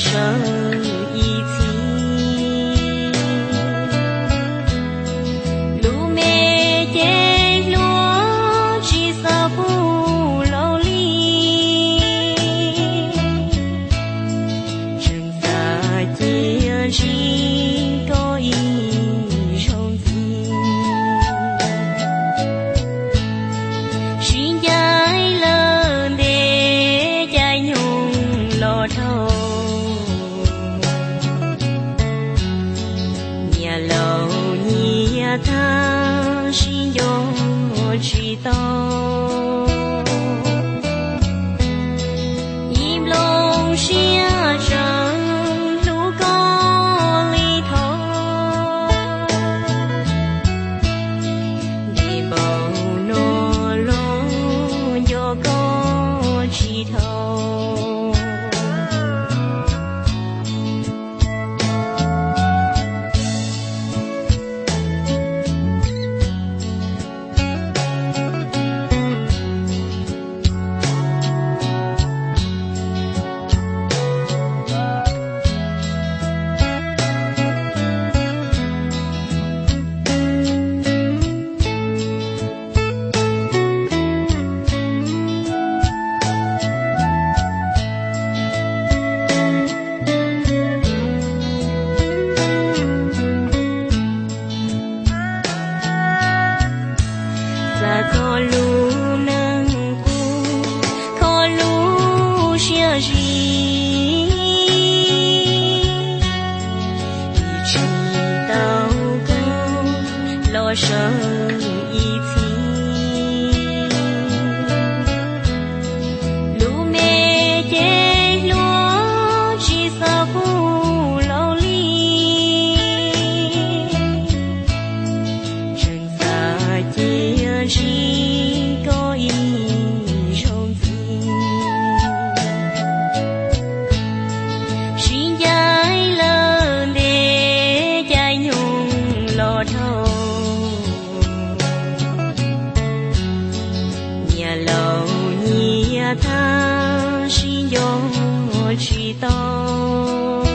sawv ib txhis. Lub me ces hluas tsis xav pub laus li, tseem xav cia ntsib koj ib zaug ntxiv. Sib ncaim lawm ntev caij nyoog los dhau, niam laus nyiam tag sib nco tsis tau. Ib nplooj siab tseem hlub koj li thaum, ntev npaum no los nco koj tsis dhau. Xav txog lub neej qub, kho lub siab zim, tsis tau koj los sawv ib txhis. Lub me ces hluas tsis xav pub laus li, tseem xav cia ntsib koj ib zaug ntxiv. Sib ncaim lawm ntev caij nyoog los dhau, niam laus nyiam tag sib nco tsis tau.